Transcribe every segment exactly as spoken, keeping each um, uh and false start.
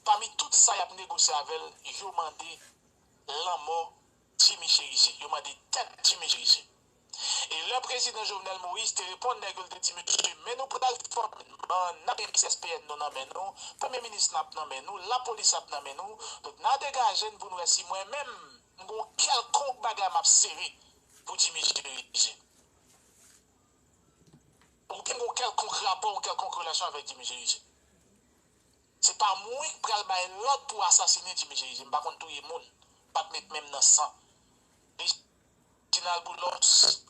Pami tout sa y ap negosye avè l, yo mande lanmò Jimmy Chérizier. Yo mande tèt Jimmy Chérizier. E lè prezidan Jovenel Moïse te reponn nèg yo, l te di, "Mesye, men nou pral fòme n, n ap gen S S P N nou nan men nou, premye minis n ap nan men nou, lapolis ap nan men nou, donk n a degaje n pou n wè si mwen menm m gen yon kèlkonk bagay m ap sere pou Jimmy Chérizier." Oubyen m gen yon kèlkonk rapò, yon kèlkonk relasyon avèk Jimmy Chérizier. Se pa mwen k pral bay lòd pou asasinen Jimmy Chérizier. M pa konn touye moun. M pa t met men m nan san. Reginald Boulos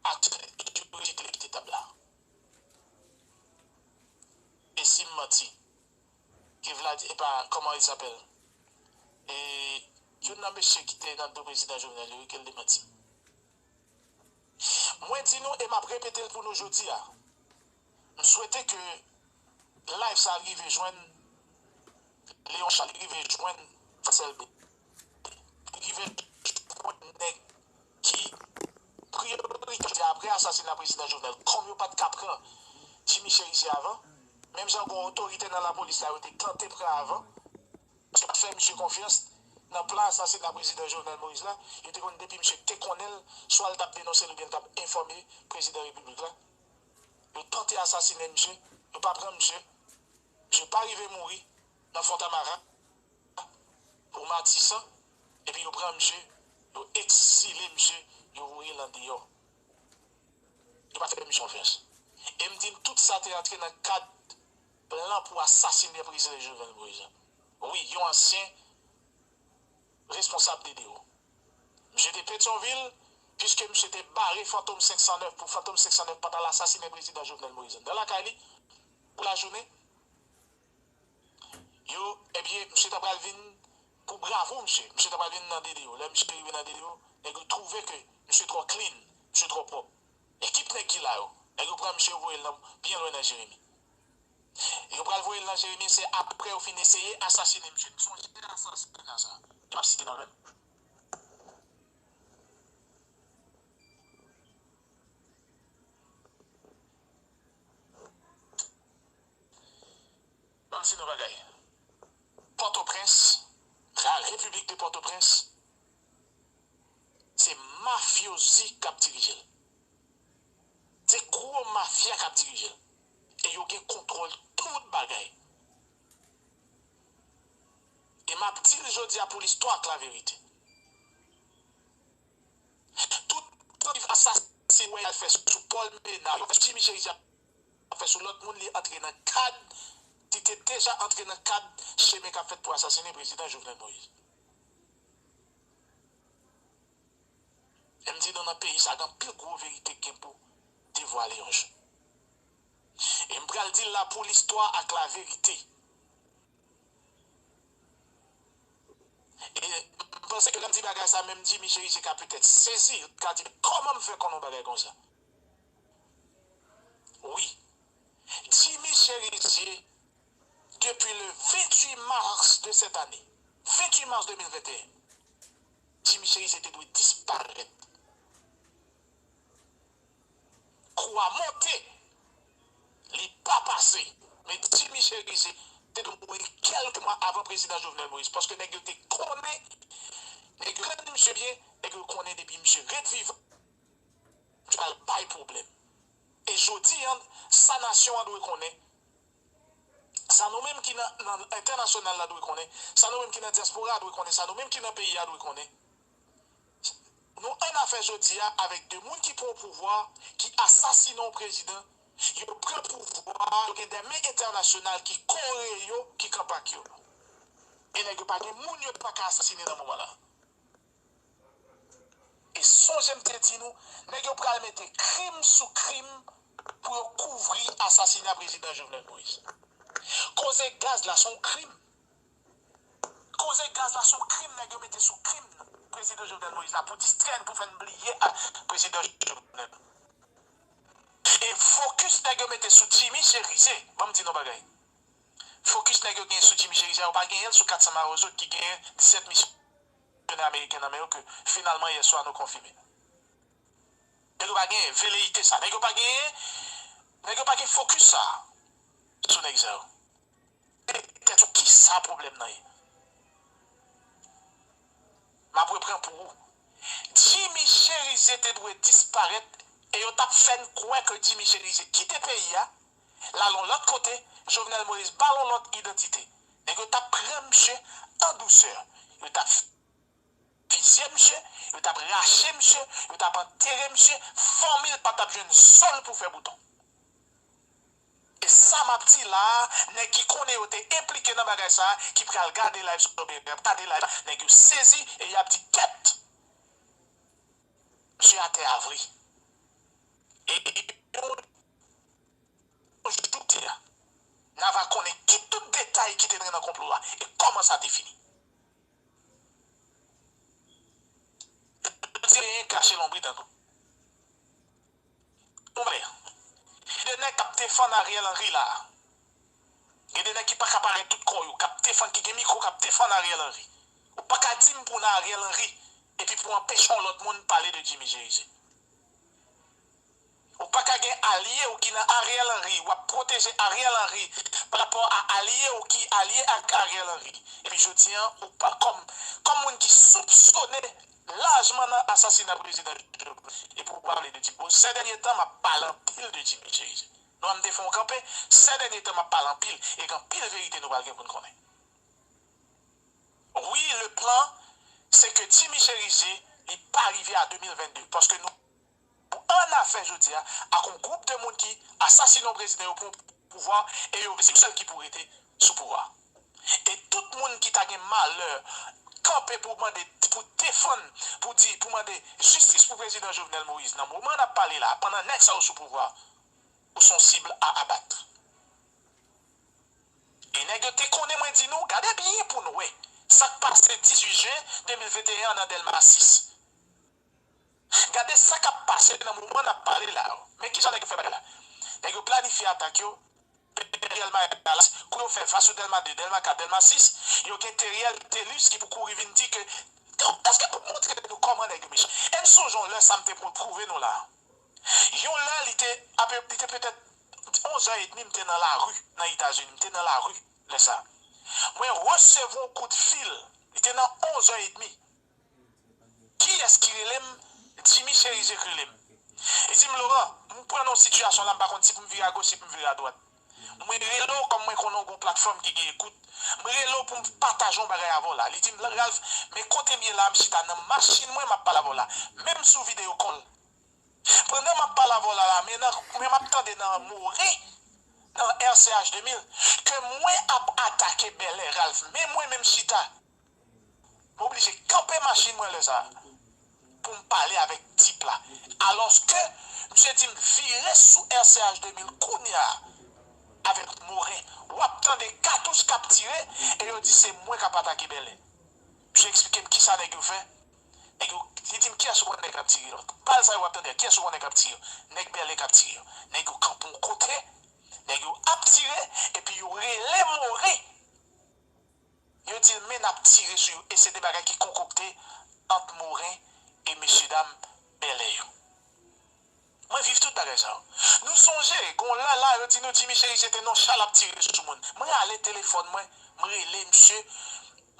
ak sekirite te kite tab la. E si m manti? Ke Vlad, epa, comment il s'appelle? E youn nan mesye ki te nan do prezidan Jovenel yo, ke l demanti m. Mwen di nou, e m ap repete l pou nou jodi a. M swete ke live sa rive jwenn Leon Charles, rive jwenn Frans Elbé, rive jwenn nèg ki priyorite apre asasina prezidan Jovenel. Kòm yo pa t ka pran Jimmy Chérizier avan, menm jan gon otorite nan lapolis la yo te tante pran avan, yo pa t fè misye konfyans nan plan asasina prezidan Jovenel Moïse la, yo te konn depi misye te konnen l, swa l t ap denonse l oubyen l t ap enfòme prezidan repiblik la. Yo tante asasinen misye, yo pa pran misye. Misye pa rive mouri nan Fontamara, pou Matisan, epi yo pran misye, yo egzile misye, yo voye l andeyò. Yo pa t fè misye konfyans. E m di n tout sa te antre nan kad plan pou asasinen prezidan Jovenel Moïse la. Wi, yon ansyen responsab D D O. Misye te Petyonvil, piske misye te bare Fantom senk san nèf pou Fantom senk san nèf pa t al asasinen prezidan Jovenel Moïse anndan lakay li pou lajounen. Yo, ebyen, misye ta pral vin pou bravou misye. Misye ta pral vin nan D D O. Lè misye rive nan D D O, nèg yo twouve ke misye twò clean, misye twò pwòp. Ekip nèg ki la yo, nèg yo pran misye, yo voye l nan, byen lwen nan Jeremi. Yo pral voye l nan Jeremi, se apre yo fin eseye asasinen misye. N sonje asasina sa. Yo ap site non l menm. Ban m di nou bagay. Pòtoprens, la Repiblik de Pòtoprens, se mafyozi k ap dirije l. Se gwo mafya k ap dirije l. E yo gen kontwòl tout bagay. E m ap di l jodi a pou listwa ak laverite. Tout tantativ asasinay y al fè sou Paul Ménard, y al fè sou Jimmy Chérizier, y ap fè sou lòt moun, li antre nan kad, li te deja antre nan kad chemen k ap fèt pou asasinen prezidan Jovenel Moïse. E m di nou, nan peyi sa, gen anpil gwo verite k gen pou devwale yon jou. E m pral di l la pou listwa ak laverite. E m panse ke lè m di bagay sa, menm Jimmy Chérizier ka petèt sezi, l ka di, "Kòman m fè konnen yon bagay konsa?" Wi. Jimmy Chérizier, depuis le vingt-huit mars de cette année, vingt-huit mars deux mille vingt et un, Jimmy Chérizier te dwe disparèt. Kou a monte, li pa pase. Men Jimmy Chérizier te dwe mouri kèlke mwa avan prezidan Jovenel Moïse, paske nèg yo te konnen, nèg yo konnen misye byen, nèg yo konnen depi misye ret vivan, misye pral bay pwoblèm. E jodi a, sa nasyon an dwe konnen, sa nou menm ki nan, nan entènasyonal la dwe konnen, sa nou menm ki nan dyaspora a dwe konnen, sa nou menm ki nan peyi a dwe konnen, nou annafè jodi a avèk de moun ki pran pouvwa, ki asasinen yon prezidan, yo pran pouvwa, yo gen de men entènasyonal ki kore yo, ki kanpe ak yo. E nèg yo pa gen moun yo pa ka asasinen nan moman la. E sonje m te di nou, nèg yo pral mete krim sou krim pou yo kouvri asasina prezidan Jovenel Moïse. Koze gaz la se yon krim. Koze gaz la se yon krim nèg yo mete sou krim prezidan Jovenel Moïse la pou distrè n, pou fè n bliye a prezidan Jovenel. E fokis nèg yo mete sou Jimmy Chérizier, ban m di nou bagay. Fokis nèg yo genyen sou Jimmy Chérizier, yo pa genyen l sou kat san mawozo ki genyen disèt misyonè ameriken nan men yo ke finalman yè swa nou konfime. Nèg yo pa genyen veleyite sa. Nèg yo pa genyen, nèg yo pa gen fokis sa sou nèg sa yo. Petèt sou M ap repran pou ou. Jimmy Chérizier te dwe disparèt e yo t ap fè n kwè ke Jimmy Chérizier kite peyi a, l al yon lòt kote, Jovenel Moïse ba l yon lòt idantite. Nèg yo t ap pran misye an dousè. Yo t ap fizye misye, yo t ap rache misye, yo t ap antere misye, fanmi l pa t ap jwenn sòl pou fè bouton. E sa m ap di la a, nèg ki konnen yo te enplike nan bagay sa a, ki pral gade live sa yo, oubyen y ap gade live la, nèg yo sezi e y ap di, kèt! Misye atè a vre. E yon jou, jodi a, n a va konnen ki tout detay ki te nan konplo a e kòman sa te fini. Yo di anyen kache lonbrit an tou. Ou wè, gen de nèg k ap defann Ariel Henry la. Gen de nèg ki pa ka parèt tout kò yo, k ap defann, ki gen mikwo, k ap defann Ariel Henry. Ou pa ka di m pou w nan Ariel Henry, epi pou w anpeche yon lòt moun pale de Jimmy Chérizier. Ou pa ka gen alye w ki nan Ariel Henry, w ap pwoteje Ariel Henry pa rapò a alye w ki alye ak Ariel Henry. Epi jodi a, ou pa, kòm, kòm moun ki soupsone lajman nan asasina prezidan Jovenel. Epi w pale de Jimmy. Bon, sè dènye tan, m ap pale anpil de Jimmy Chérizier. Nou wè m te fè yon kanpe, sè dènye tan, m ap pale anpil, e gen anpil verite nou pral gen pou n konnen. Wi, le plan, se ke Jimmy Chérizier, li pa rive a de mil vennde, paske nou an afè jodi a ak yon gwoup de moun ki asasine yon prezidan, yo pran pouvwa e yo se sèl ki pou rete sou pouvwa. E tout moun ki ta gen malè kanpe pou mande, pou defann, pou di, pou mande jistis pou prezidan Jovenel Moïse nan moman n ap pale la, pandan nèg sa yo sou pouvwa, ou se yon sib a abat. E nèg yo te konnen mwen di nou, gade byen pou n wè sa k pase dizuit jen de mil venteyen an nan Dèlma sis. Gade sa k ap pase nan moman n ap pale la. Men kijan nèg yo fè bagay la. Nèg yo planifye atak yo, Teriel Mayalas, kou yo fè va sou Dèlma de, Dèlma kat, Dèlma sis, yo gen Teriel Telus ki pou kouri vin di ke, èske pou montre nou kòman nèg yo mechan. E n sonje yon lè sa m te pwouve nou la. Yon lè li te, ape, li te petèt onz è edmi, m te nan lari, nan Etazini, m te nan lari lè sa. Mwen resevwa yon kout fil, li te nan onz è edmi. Kiyès ki rele m? Jimmy Chérizier ki rele m. Li di m, Laurent, m pran nan yon sitiyasyon la, m pa konn si pou m vire agoch, si pou m vire adwat. Mwen rele w kòm mwen konnen w gen yon platfòm ki gen ekout. Mwen rele w pou m pataje yon bagay avè w la. Li di m, Ralph, men kote m ye la, m chita nan machin mwen, m ap pale avè w la. Menm sou videyo kòl. Pandan m ap pale avè w la, la, men nan, men m ap tande nan Moren, nan R C H de mil, ke mwen ap atake Bèlè, Ralph. Men mwen menm chita. M oblije kanpe machin mwen lè sa a pou m pale avèk tip la. Alòske, misye di m vire sou R C H de mil kounye a avèk Moren. W ap tande katouch k ap tire e yo di se mwen k ap atake Bèlè. Misye eksplike m kisa nèg yo fè. Nèg yo, li di m kiyès ou wè nèg k ap tire yo. Bal sa yo w ap tande a, kiyès ou wè nèg k ap tire yo. Nèg Bèlè k ap tire yo. Nèg yo kanpe yon kote, nèg yo ap tire, epi yo rele Moren. Yo di l men n ap tire sou yo. E se de bagay ki konkokte ant Moren e mesyedam Bèlè yo. Mwen viv tout bagay sa yo. Nou sonje, gon lè la, yo di nou Jimmy Chérizier te nonchal ap tire sou moun. Mwen rale telefòn mwen, m rele misye,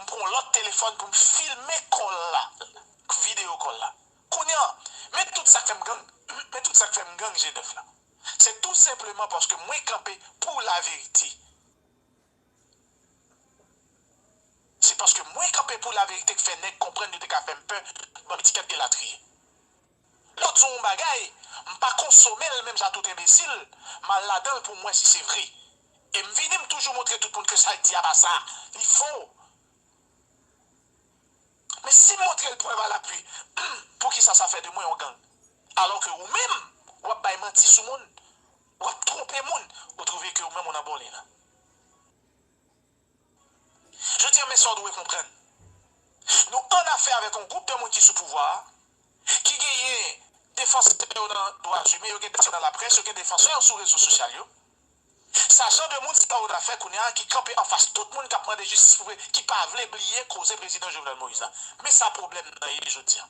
m pran yon lòt telefòn pou m filme kòl la, videyo kòl la. Kounye a, men tout sa k fè m gang, men tout sa k fè m gang G nèf la. Se tou senpleman paske mwen kanpe pou laverite. Se paske mwen kanpe pou laverite k fè nèg konprann yo te ka fè m pè, ban m etikèt elatriye. Lè w di yon bagay, m pa konsome l menm jan tout enbesil, m al ladan l pou m wè si se vre. E m vini, m toujou montre tout moun ke sa l di a pa sa. Li fo. Men si m montre l prèv a lapui, poukisa sa fè de mwen yon gang? Alò ke ou menm, w ap bay manti sou moun, w ap twonpe moun, ou twouve ke ou menm ou nan bon liy la. Jodi a, men sa w dwe konprann. Nou an afè avèk yon gwoup de moun ki sou pouvwa a, ki genyen defansè yo nan dwa imen, yo gen defansè yo nan laprès, yo gen defansè yo sou rezo sosyal yo. Sa jan de moun sa yo n afè kounye a ki kanpe anfas tout moun k ap mande jistis pou, ki pa vle bliye koze prezidan Jovenel Moïse la. Men sa pwoblèm nan ye jodi a.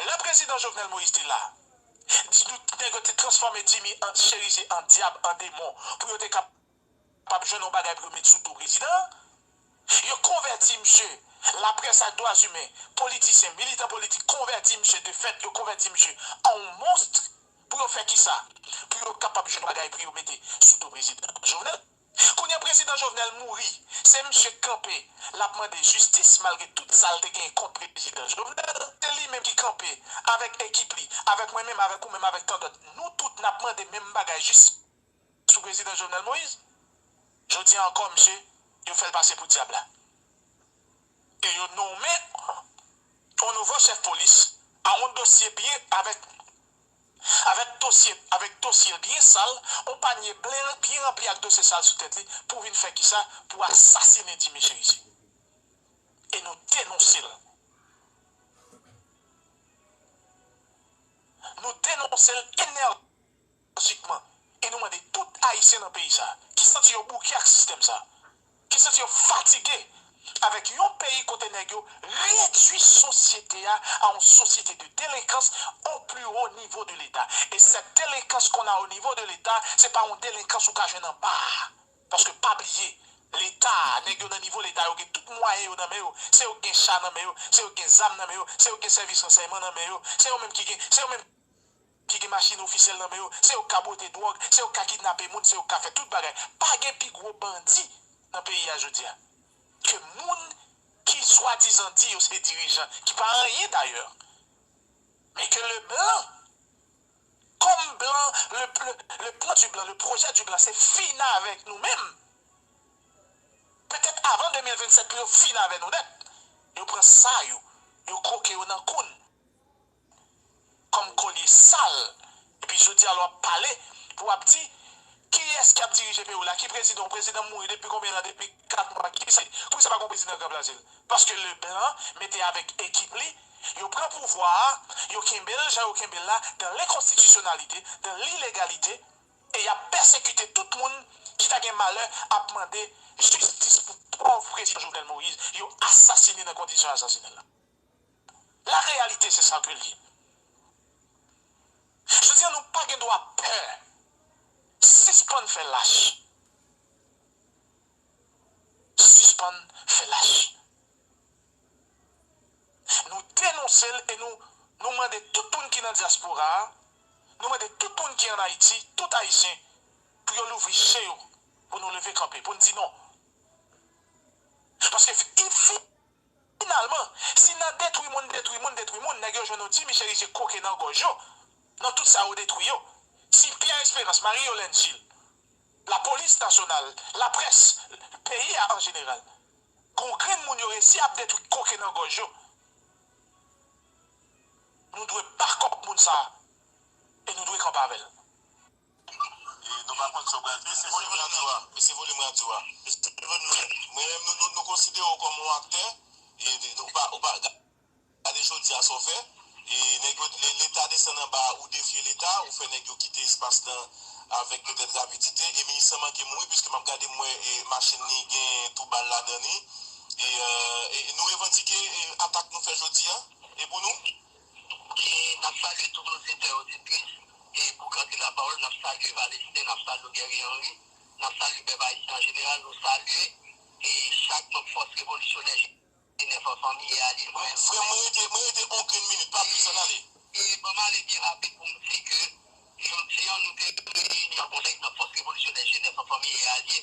Lè prezidan Jovenel Moïse te la, di nou nèg yo te transfòme Jimmy an, Chérizier an dyab, an demon, pou yo te kapab jwenn yon bagay pou yo met sou do prezidan an. Yo konvèti misye, laprès ak dwa imen, politisyen, militan politik konvèti misye, de fèt, yo konvèti misye an yon monst pou yo fè kisa? Pou yo kapab jwenn bagay pou yo mete sou do prezidan Jovenel. Kounye a prezidan Jovenel mouri, se misye k kanpe, l ap mande jistis malgre tout sa l te gen kont prezidan Jovenel. Se li menm ki kanpe avèk ekip li, avèk mwen menm, avèk ou menm, avèk tandòt. Nou tout n ap mande menm bagay jis sou prezidan Jovenel Moïse. Jodi a ankò, misye, yo fè l pase pou dyab la. E yo nonmen yon nouvo chèf polis a yon dosye byen avèk, avèk dosye, avèk dosye l byen sal, yon panye byen, byen ranpli ak dosye sal sou tèt li, pou vin fè kisa? Pou asasinen Jimmy Chérizier. E nou denonse l. Nou denonse l enèjikman. E nou mande tout Ayisyen nan peyi sa a, ki santi yo bouke ak sistèm sa a, ki santi yo fatige avèk yon peyi kote nèg yo redui sosyete a a yon sosyete de délinquance au plus haut niveau de l'État. Et cette délinquance qu'on a au niveau de l'État, se pa yon delenkans ou ka jwenn anba a. Paske pa bliye, Leta a, nèg yo nan nivo Leta yo gen tout mwayen yo nan men yo. Se yo ki gen cha nan men yo, se yo ki gen zam nan men yo, se yo ki gen sèvis ransèyman nan men yo, se yo menm ki gen, se yo menm ki gen machin ofisyèl nan men yo, se yo k ka bwote dwòg, se yo k ka kidnape moun, se yo k ka fè tout bagay. Pa gen pi gwo bandi nan peyi a jodi a ke moun ki swadizan di yo se dirijan, ki pa anyen dayè, men ke le blan, kòm blan, le, le, le plan du blanc, le projet du blanc, se fin avèk nou menm. Petèt avan de mil vennsèt pou yo fin avè nou nèt. Yo pran sa yo, yo kwoke yo nan kou n kòm kolye sal. Epi jodi a lè w ap pale, pou w ap di, kiyès k ap dirije peyi w la? Ki prezidan? Yon prezidan mouri depi konbyen tan? Depi kat mwa. Ki se? Kòman se pa gen yon prezidan k ranplase l? Paske le blan mete avèk ekip li, yo pran pouvwa a, yo kenbe l jan yo kenbe l la, dans l'inconstitutionnalité, dans l'illégalité, e y ap pèsekite tout moun ki ta gen malè ap mande jistis pou pòv prezidan Jovenel Moïse yo asasine nan kondisyon asasinèl la. La réalité, se sa ke l ye. Jodi a, nou pa gen dwa pè. Sispann fè lach. Sispann fè lach. Nou denonse l e nou, nou mande tout moun ki nan dyaspora a, nou mande tout moun ki ann Ayiti, tout Ayisyen, pou yo louvri je yo, pou nou leve kanpe, pou n di non. Paske fi-, fi-, finalman, si nan detwi moun, detwi moun, detwi moun, nèg yo jwenn yon ti Michel Rivière koke nan gòj yo, nan tout sa yo detwi yo, si Pierre Espérance, Marie Yolène Gilles, lapolis nasyonal, laprès, peyi a an jeneral, gon grenn moun yo resi ap detwi koke nan gòj yo, nou dwe bakòp moun sa a e nou dwe kanpe avè l. E nou pa konn sa w pral di. Bese volim radyo a. Bese volim radyo a. Bese volim radyo a. Mwen menm, nou, nou, nou konsidere w kòm yon aktè. E, e, ou pa, ou pa, gade jodi a sa w fè. E nèg yo, le-, Leta desann anba, ou defye Leta, ou fè nèg yo kite espas lan avèk petèt rapidite. E minis lan manke mouri, piske m ap gade, m wè, e, machin li gen tou bal ladan li. E, e, e nou revandike, e, atak nou fè jodi a. E pou nou? E n ap salye tout oditè, oditris, e pou Kantik Lapawòl, n ap salye Valesten, n ap salye Guerrier Henry, n ap salye pèp ayisyen an jeneral, nou salye, e chak manm fòs revolisyonè Jenèf an fanmi e alye. Mwen, frè m, mwen rete, mwen rete on grenn minit, pa plis, ann ale. E ban m ale byen rapid pou m di ke jodi a, nou te reyini an konsèy nan fòs revolisyonè Jenèf an fanmi e alye.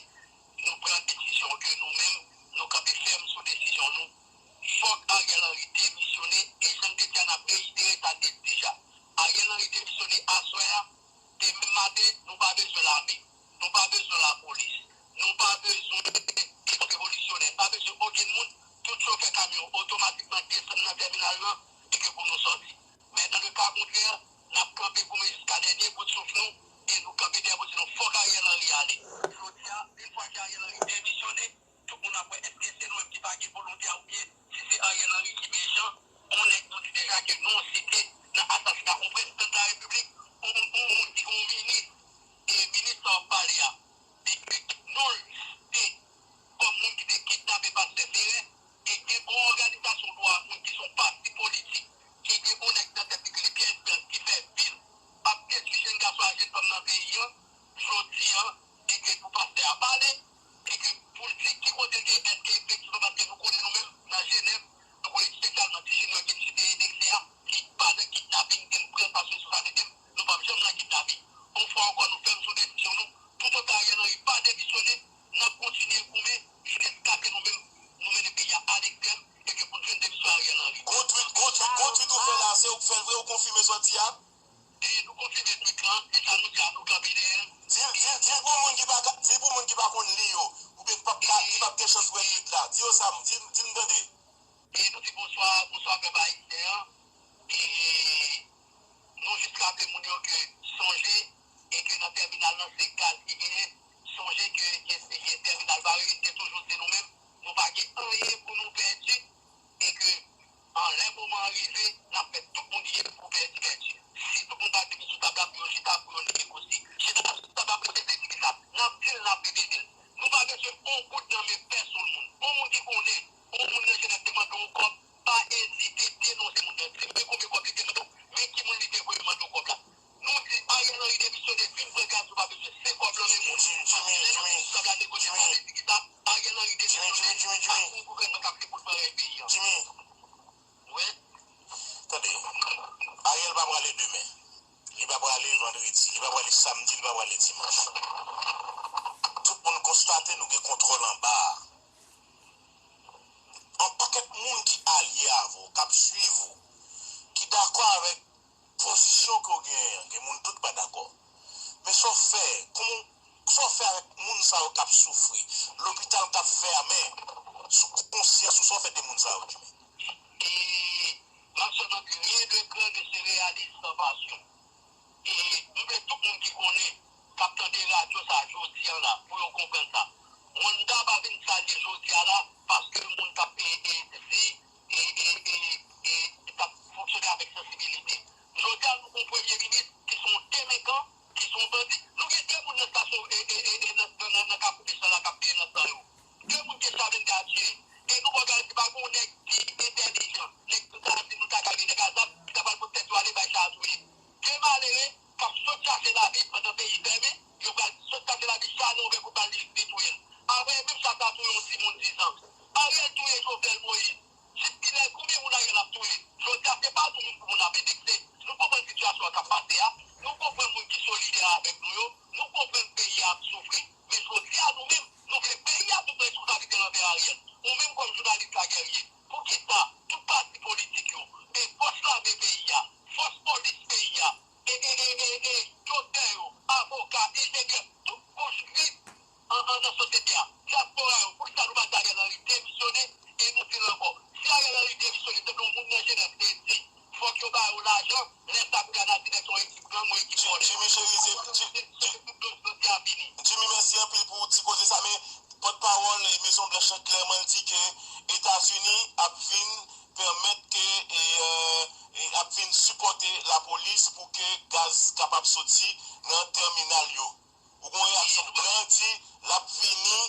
Nou pran desizyon ke nou menm, nou kanpe fèm sou desizyon nou. Fòk Ariel Henry demisyone, e jan n te di a, n ap reyitere sa n te di deja. Ariel Henry demisyone aswè a, demen maten, nou pa bezwen lame, nou pa bezwen lapolis, nou pa bezwen revolisyonè, pa bezwen okenn moun, tout chofè kamyon otomatikman desann nan tèminal lan, e ke pou nou sòti. Men dans le cas contraire, n ap kanpe goumen jiska dènye bout souf nou, e nou kanpe dèyè pou di nou fòk Ariel Henry ale. Jodi a, yon fwa ke Ariel Henry demisyon Jimmy, Jimmy, Jimmy, Jimmy, Jimmy. Jimmy. Tande, Ariel pa prale demen. Li pa prale vandredi, li pa prale samdi, li pa prale dimanch. Tout moun konstate nou gen kontwòl anba a. Yon pakèt moun ki alye avè w, k ap swiv ou, ki dakò avèk pozisyon ke w genyen an, gen moun tout pa dakò. Men sa w fè, kòman, sa w fè avèk moun sa yo k ap soufri, lopital k ap fèmen, sou konsyans ou, sa w fè de moun sa yo, Jimmy? E m ap sot anpil, rien de grand ne se réalise sans passion. E m vle tout moun ki konnen, k ap tande radyo sa jodi a la, pou yo konprann sa. Wanda pa vin salye jodi a la, paske moun t ap, e, e, di, e, e, e, e, t ap fonksyone avèk sansibilite. Jodi a, nou gon premye minis ki se yon delenkan, ki se yon bandi. Nou gen de moun nan estasyon, e, e, e, e, nan, nan, nan, nan Kafou Pistach la k ap peye nan san yo. De moun ke Chavinda tiye. E nou ba w garanti, pa gen yon nèg ki entèlijan, nèg nou ta di nou ta ka gen nèg a zam, ki ta pral pot tèt yo ale bay cha a touye. De malere k ap sot chache lavi pandan peyi fèmen, yo pral sot chache lavi, cha nan ouvè kout bal li, li touye l. Apre, menm cha sa touye yon timoun diz an. Ariel touye Jovenel Moïse. Jis kilè, konbyen moun Ariel ap touye? Jodi a, se pa nou menm pou moun ap endekse. Nou konprann sitiyasyon an k ap pase a. Nou konprann moun ki solidè avèk nou yo. Nou konprann peyi a ap soufri. Men jodi a, nou menm, nou vle peyi a tout responsabilite l anvè Ariel. Ou menm kòm jounalis la, Guerrier, poukisa tout pati politik yo, e fòs lame peyi a, fòs polis peyi a, e, e, e, e, e, doktè yo, avoka, enjenyè, tout kouch vit an, an, nan sosyete a, dyaspora yo, poukisa nou pa di Ariel Henry demisyone, e nou di l ankò, si Ariel Henry demisyone, se yon moun nan jenès te di, fòk yo ba yo lajan, lè sa pou y al nan direksyon ekip gang ou ekip vòlè. Jimmy Chérizier, Ji-, Ji-, Jimmy, mèsi anpil pou ti koze sa, men pòtpawòl Mezon Blanch lan klèman di ke Etazini ap vin pèmèt ke, e, e, ap vin sipòte lapolis pou ke gaz kapab soti nan tèminal yo. Ou gon reyaksyon? Blan di l ap vini,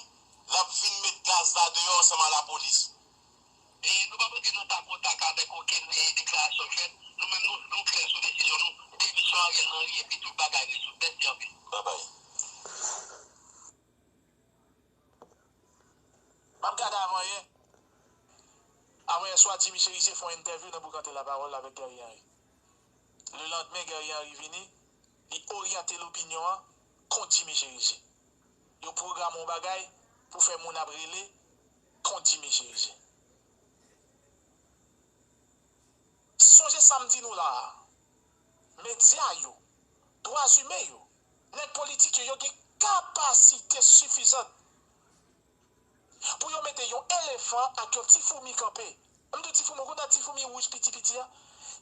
l ap vin met gaz la deyò ansanm a lapolis. E nou p ap rantre nan tak o tak avèk okenn, e, deklarasyon k fèt. Nou menm, nou, nou klè sou desizyon nou. Demisyon Ariel Henry epi tout bagay rezoud. Mèsi anpil. Babay. M ap gade avanyè. Avanyè swa, Jimmy Chérizier fè yon entèvyou nan Boukante Lapawòl avèk Guerrier Henry. Lelandmen, Guerrier Henry vini, li oryante lopinyon an kont Jimmy Chérizier. Yo pwograme yon bagay pou fè moun ap rele kont Jimmy Chérizier. Sonje sa m di nou la a, medya yo, dwa imen yo, nèg politik yo, yo gen kapasite sifizan pou yo mete yon elefan ak yon ti foumi kanpe. M di w ti foumi, ou konn ti foumi wouj piti piti a?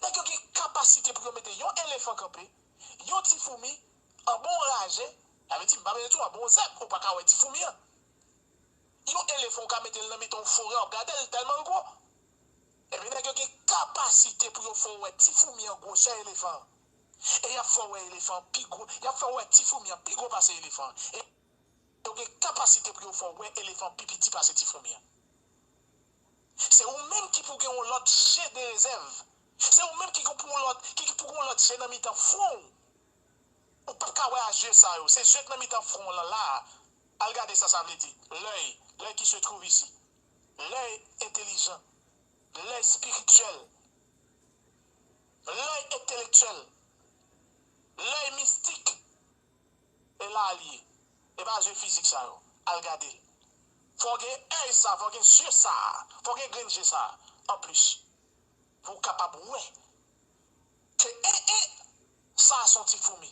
Nèg yo gen kapasite pou yo mete yon elefan kanpe, yon ti foumi, anba yon raje, sa vle di, m pa vle di w anba yon zèb, ou pa ka wè ti foumi an. Yon elefan, ou ka mete l nan mitan yon forè, w ap gade l tèlman l gwo. Ebyen, nèg yo gen kapasite pou yo fè w wè ti foumi an gwosè elefan an. E y ap fè w wè elefan an pi gwo, y ap fè w wè ti foumi an pi gwo pase elefan an. E yo gen kapasite pou yo fè w wè elefan an pi piti pase ti foumi an. Se ou menm ki pou gen yon lòt je de rezèv. Se ou menm ki pou gen yon lòt, ki, ki pou gen yon lòt je nan mitan fwon w. Ou p ap ka wè a je sa yo. Se je k nan mitan fwon w lan la a. Al gade sa sa vle di. L'œil, l'œil qui se trouve ici. L'œil intelligent. L'œil spirituel. L'œil intellectuel. L'œil mystique. E la a l ye. E pa je fizik sa yo. Al gade l. Fò w gen èy sa, fò w gen je sa a. Fò w gen grenn je sa a. Anplis. Pou w kapab wè ke, e, e, sa a se yon ti foumi.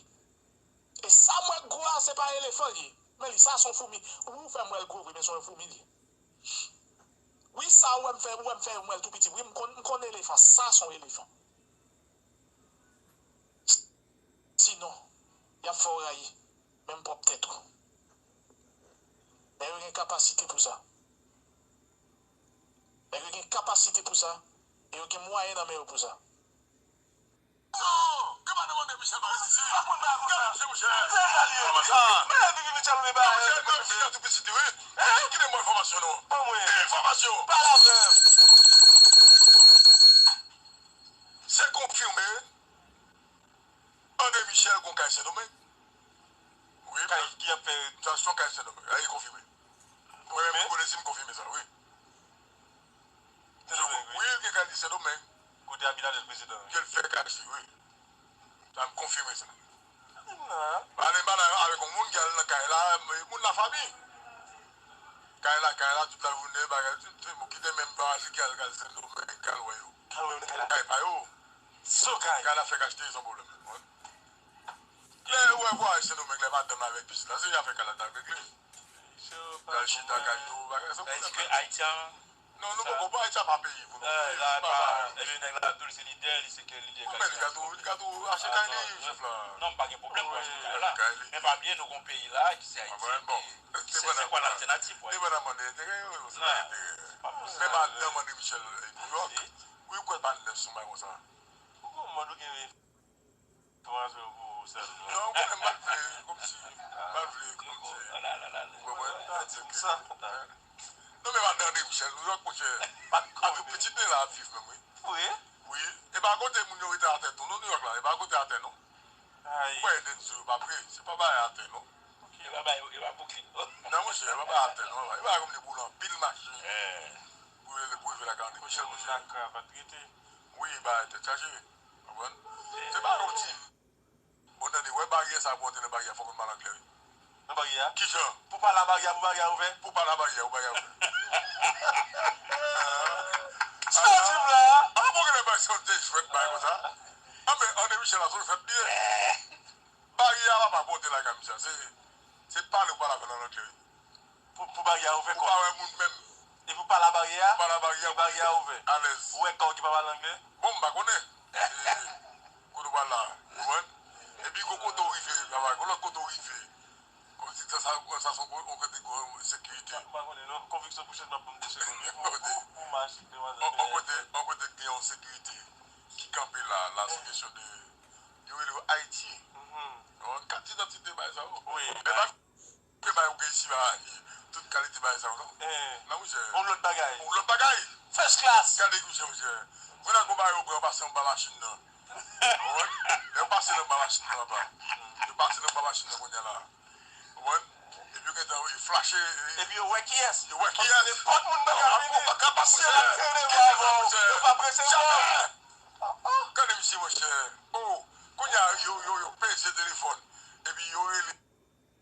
E sa m wè k gwo a, se pa elefan l ye. Men li, sa a se yon foumi. Wi, ou fè m wè l gwo vre, men se yon foumi l ye. Wi, sa ou wè m fè, ou wè m fè, m wè l tou piti. Wi, m konn, m konn elefan. Sa a se yon elefan. Sinon, y ap fè w rayi menm pwòp tèt ou. Nèg yo gen kapasite pou sa. Nèg yo gen kapasite pou sa. E yo gen mwayen nan men yo pou sa. Non! Yo pa demande Michel Barré. Pa konn bagay konsa. Gade Michel Michel. Gade Michel Michel, ou pa Michel, Michel, tou piti, wi. Kite mwen enfòmasyon, non. Ban mwen. Enfòmasyon. Pale avè m. Se konfime. André Michel gon kay Sendomeng. Wi, kay ki ap fè stasyon kay Sendomeng. Ay, konfime. Kay la, kay la, tout lajounen, bagay, tout, tout, bon, kite menm pa Ayiti ki al, al Sendomeng, ki al wè yo. Kay pa yo. Kay la fèk achte, se yon pwoblèm. Lè ou wè vwayaj Sendomeng, lè madanm avèk pitit la, se afè kay la t ap regle. Kay chita, kay yo, bagay, se yon pwoblèm. Non, nou poko, Ayiti a pa peyi pou nou. Ayiti pa pa. Epi nèg la tou, li se lidè, li se ke lidè. Ou men li ka tou, li ka tou achte kay li, chèf la. Non, m pa gen pwoblèm pou achte kay la. Men pa bliye, nou gon peyi la, ki se Ayiti. Bon. Se, se kwa laltènativ pou Ayiti? Depandaman de enterè yo, se pa enterè. Men madanm André Michel, New York, wi, ou kwè l pa nèf sou may konsa. Ou gon mòd ou gen enfòmasyon pou ou sèlman? Non, ou konnen m pa t vle, kòmsi, m pa t vle, kòmsi, ou konprann? Non, men madanm André Michel, New York, monchè, ak tout pitit li la ap viv menm, wi. Wi. Wi. E pa kote moun yo rete atè tou, non, New York la, e pa kote atè, non. Ou pa Edenzo, yo pa pre, se pa bay atè, non. E pa bay, e pa Brooklyn, non. Non, monchè, e pa bay atè, non, e pa bay kòm li boule anpil machin. Pou rive, pou rive lakay André Michel, monchè. Wi, bay tèt chaje. Konprann? Se pa yon ti. Bon, tande, wè baryè sa pou antre nan baryè a, fòk ou mal anglè, wi. Nan baryè a? Kijan? Pou pale a baryè a, pou baryè a ouvè? Pou pale a baryè a, pou baryè a ouvè. Sa w di m la? An, bon, gen lè bagay se yon de jwèt bagay konsa. An, men, André Michel la, se yon jwèt li ye. Baryè a pa pou antre lakay misye, se, se pale ou pale avè l an anglè, wi. Pou, pou baryè a ouvè kò. Ou pa wè moun menm. E pou pale a baryè a? Pou pale a baryè a, e baryè a ouvè. Alèz. Ou wè kò w ki pa pale anglè? Bon, m pa konnen. E, kote w pral la, ou konprann? Epi gon kote w rive, papa, gon lòt kote w rive. Kòmsi sa, sa, sa se yon kote gon sekirite. M pa konnen non, konviksyon pwochènman pou m te chèche pou, pou, pou mache demwazèl. On kote, on kote k gen yon sekirite ki kanpe la, la se kesyon de, yo rele yo Ayiti. Yon kat idantite bay sa yo. Wi. Men pa Ke bay ou gen isi la, tout kalite bay sa yo, non? Non, monchè. Yon lòt bagay. Yon lòt bagay. First class. Gade, monchè, monchè. Mwen la gon bagay yo pran pase anba machin nan. Ou konprann? Lè yo pase nan anba machin nan anba. Yo pase nan anba machin nan kounye a la. Ou konprann? Epi yo gentan, yo flache. Epi yo wè kiyès. Yo wè kiyès. Nenpòt moun nan ka vini. Si y ap vini devan ou, yo pa prese w. Gade misye, monchè. Oh, kounye a, yo, yo, yo peze telefòn. Epi yo rele.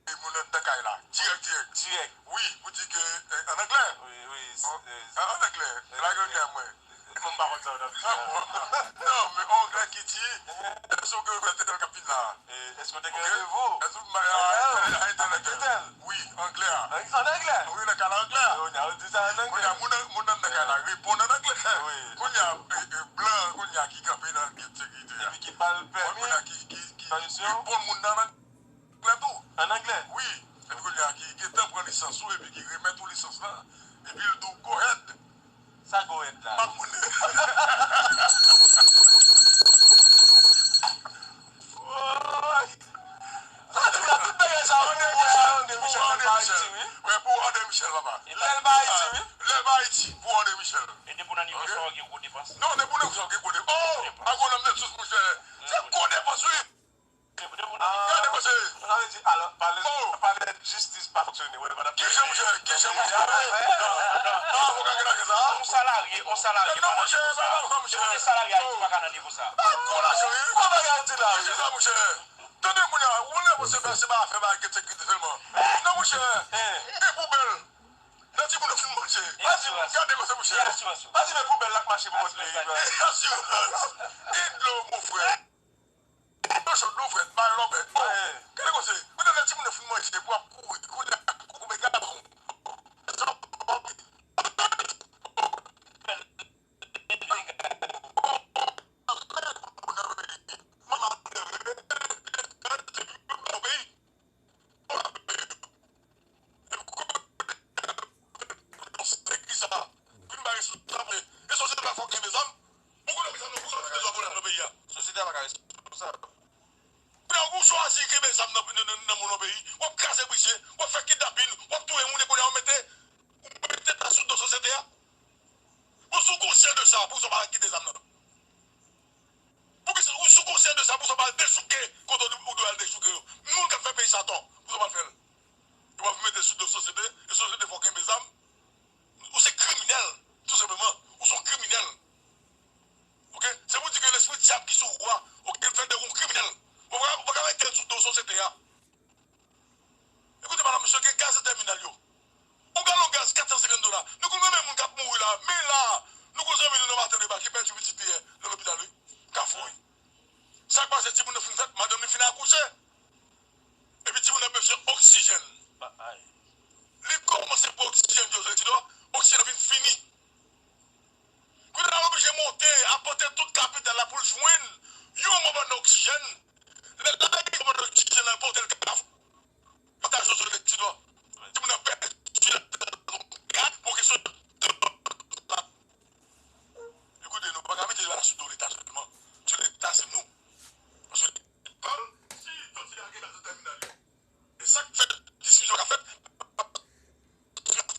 E moun anndan kay la, dirèk, dirèk. Dirèk. Wi, pou di ke, eh, an anglè. Wi, wi. An anglè. Lage anglè mwen. Mwen pa konn sa w t ap di a. Non, men an anglè ki di, èske w gen remèt tèl k ap vin la? Èske w te gen randevou? Èske w bay a entèl? Wi, anglè a. An anglè? Wi, nan kay la anglè a. Kounye a, ou di sa an anglè. Kounye a, moun anndan kay la reponn an anglè. Wi. Kounye a, blan, kounye a ki kanpe nan gate sekirite a. Epi ki ba l pèmi. Kounye a ki, ki, ki reponn moun nan anglè tou. An anglè? Wi. Epi kounye a ki gentan pran lisans ou epi ki remèt ou lisans lan. Epi l di w go ahead. Sa go ahead la? M pa konnen. Woy! Sa di la tout bagay sa yo pou André Michel, pou André Michel. Wi, pou André Michel, papa. Lè l pa Ayiti, wi. Lè l pa Ayiti, pou André Michel. E depi w nan nivo sa w gen gwo depans? Non, depi w nan nivo sa w gen gwo depans. Oh! Agwonòm Nèt Sous, monchè. Se gwo depans, wi. Gade, monchè. Sa vle di, alò, palè, palè jistis pa fonksyone. Kijan, monchè? Kijan, monchè? Ah, ou ka gen lajan sa? On salarye, on salarye pa nan nivo sa. Non, monchè, pa, pa, monchè. On salarye Ayiti pa ka nan nivo sa. Ah, gwo lajan, wi. Gwo bagay di la. Kijan sa, monchè? Tande, moun yo, ou lè, monchè, se pa afè bagay sekirite sèlman. Non, monchè. E poubèl. Nan timoun yo fin manje. Gade, monchè, monchè. Pa di men poubèl la k mache pou kont li. E asirans. E dlo, mon frè. Dlo cho, dlo frèt, bay lòbèt. Oh, gade konsa. Mwen, lè timoun yo fin manje, pou ap kouri, kouri ak kokobe gazon. Sosyete a pa ka Nou konn konbyen moun k ap mouri la, men la, nou gon zanmi nou nan Maten deba ki pèdi pitit li yè nan lopital wi. Kafou wi. Sa k pase, timoun nan fin fèt, madanm li fin akouche. Epi timoun nan bezwen oksijèn. Li kòmanse pran oksijèn, yo, yo di non, oksijèn nan vin fini. Kounye a oblije monte, apote tout kapital la pou l jwenn yon manm nan oksijèn. Lè l rive manm nan oksijèn la pote l Kafou. Pataje sou lè ti dò. Timoun nan pèdi lavi pou kesyon de. Ekoute, nou pa ka mete la sou do Leta sèlman. Se Leta, se nou. Paske si Jodi a gen gaz nan tèminal yo. E sa k fè diskisyon ka fèt.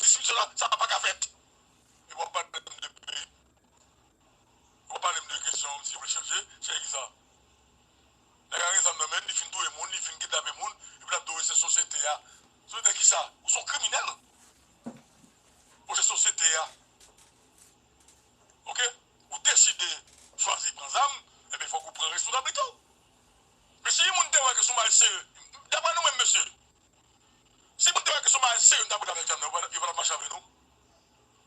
Diskisyon sa, sa pa ka fèt. E w ap pale m de peyi. W ap pale m de kesyon si yo vle chanje, chanje ki sa. Nèg la gen zam nan men l, li fin touye moun, li fin kidnape moun, epi l ap di w se sosyete a. Sosyete ki sa? Ou se yon kriminèl. Ou se sosyete a. Oke? Ou deside chwazi pran zam, ebyen fòk ou pran responsablite w. Men si moun te wè ke se yon bagay serye, daprè nou menm mesye, si moun te wè ke se yon bagay serye, nou ta pran avèk zam nan, yo pa t ap mache avè nou.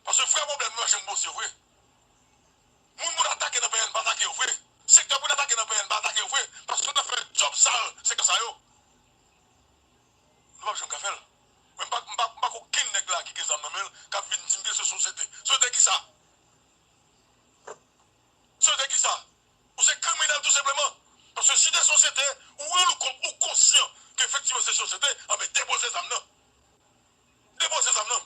Paske vrè pwoblèm nou pa janm bosye vre. Moun moun atake nan P N pa atake yo vre. Sektè pou n atake nan P N pa atake yo vre. Paske yo t ap fè djòb sal sektè sa yo. Nou p ap janm ka fè l. Mwen m pa, m pa, m pa konn okenn nèg la ki gen zam nan men l k ap vin di m ke se sosyete. Sosyete ki sa? Sosyete ki sa? Ou se kriminèl tou senpleman. Paske si te sosyete, ou rann ou kont, ou konsyan ke efektivman se sosyete, anben depoze zam nan. Depoze zam nan.